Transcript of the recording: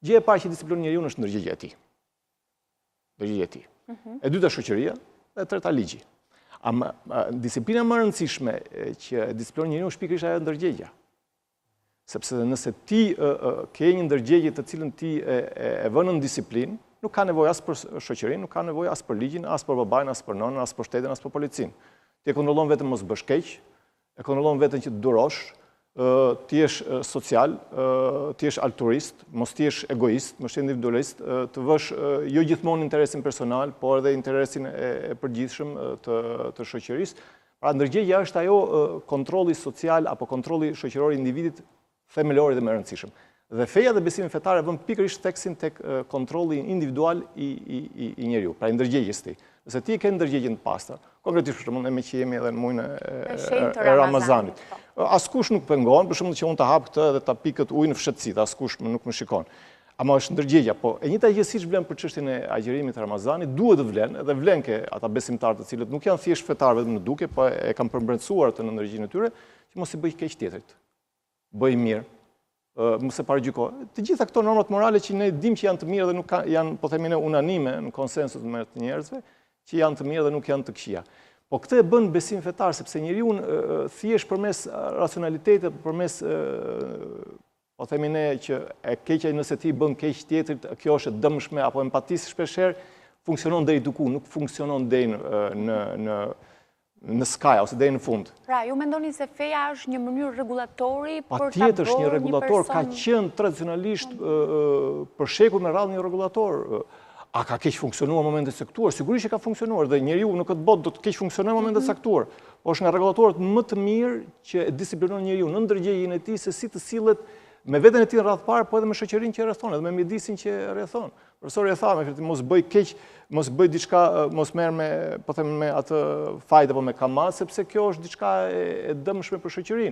Gjëja e parë që disiplinon njeriun është ndërgjegja e tij. Ndërgjegja e tij. Mhm. E dyta shoqëria dhe e treta ligji. Ama disiplina më e rëndësishme që e disiplinon njeriun është pikërisht ajo ndërgjegja. Sepse nëse ti ke një ndërgjegje të cilën ti e vë në disiplinë, nuk ka nevojë as për shoqërinë, nuk ka nevojë as për ligjin, as për babain, as për nënën, as për shtetin, as për policinë. Ti e kontrollon veten mos bësh keq, e kontrollon veten që të durosh, të jesh social, të jesh altruist, mos të jesh egoist, mos të jesh individualist, të vësh jo gjithmonë interesin personal, por edhe interesin e përgjithshëm të, të shoqërisë. Pra ndërgjegja është ajo kontrolli social apo kontrolli shoqëror i individit themelori dhe më i rëndësishëm. Dhe feja dhe besimi fetar e vën pikërisht theksin tek kontrolli individual i i i, i njeriut, pra i ndërgjegjes tij. Nëse ti e ke ndërgjegjen të pastër, konkretisht për shembull ne meqë jemi edhe në muajin e, e Ramazanit. Po. Askush nuk pengon, për shembull që unë ta hap këtë dhe ta pi këtë ujë në fshehtësi, askush më nuk më shikon. Ama është ndërgjegja, po e njëjta gjë siç vlen për çështjen e agjërimit të Ramazanit, duhet të vlen edhe vlen ke ata besimtarë të cilët nuk janë thjesht fetarë vetëm në dukje, po e kanë përbrendësuar atë në ndërgjegjen e tyre, që mos i bëj keq tjetrit. Bëj mirë, mos e paragjyko. Të gjitha këto normat morale që ne dimë që janë të mira dhe nuk ka, janë, po themi ne, unanime në konsensus me të njerëzve, që janë të mira dhe nuk janë të këqija. Po këtë e bën besim fetar, sepse njeriu thjesht përmes racionalitetit, përmes po themi ne që e keqja nëse ti bën keq tjetrit, kjo është e dëmshme apo empatisë shpeshherë funksionon deri diku, nuk funksionon deri në në në skaj ose deri në fund. Pra, ju mendoni se feja është një mënyrë rregullatori për ta bërë një person... Patjetër është një rregullator, ka qenë tradicionalisht për shekuj me radhë një rregullator. A ka keqfunksionuar momente të caktuar? Sigurisht që ka funksionuar dhe njeriu në këtë botë do të keqfunksionojë momente të mhm. caktuar. Po është nga rregullatorët më të mirë që e disiplinon njeriun në ndërgjegjen e tij se si të sillet me veten e tij në radhë parë, po edhe me shoqërinë që rrethon, edhe me mjedisin që rrethon. Profesori e tha, me fjalë mos bëj keq, mos bëj diçka, mos merr me, po them me atë fajt apo me kamatë, sepse kjo është diçka e, e dëmshme për shoqërinë.